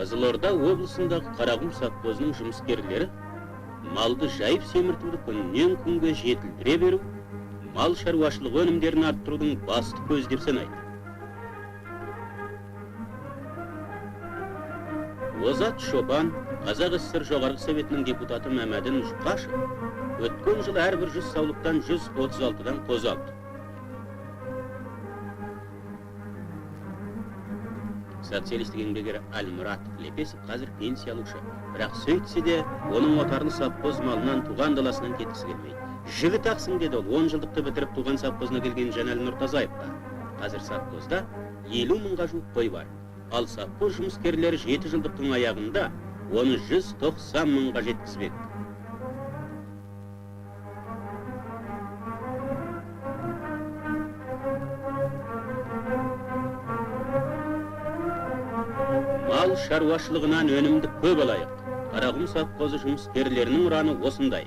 Қызылорда облысындағы Қарақұм совхозының жұмыскерлері малды жайып семіртуді күннен күнге жетілдіре беру, мал шаруашылығы өнімдерін арттырудың басты көзі деп санайды. Озат шопан, Қазақ ССР Жоғарғы Советінің депутаты Мәмәдін Жұқашев өткен жылы әрбір 100 саулықтан 136-дан қозы алды. Социалистік Еңбек Ері Әлмұрат Лепесов қазір пенсия алушы. Бірақ сөйтсе де, оның отарлы совхоз малынан, туған даласынан кеткісі келмейді. Жігіт ақсың, деді ол 10 жылдықты бітіріп туған совхозына келген Жанәлі Нұртазаевқа. Қазір совхозда 50 мыңға жуық қой бар. Ал совхоз жұмыскерлері 7 жылдықтың аяғында оны 190 мыңға жеткізбек. Мал шаруашылығынан өнімді көп алайық. Қарақұм совхозы жұмыскерлерінің ұраны осындай.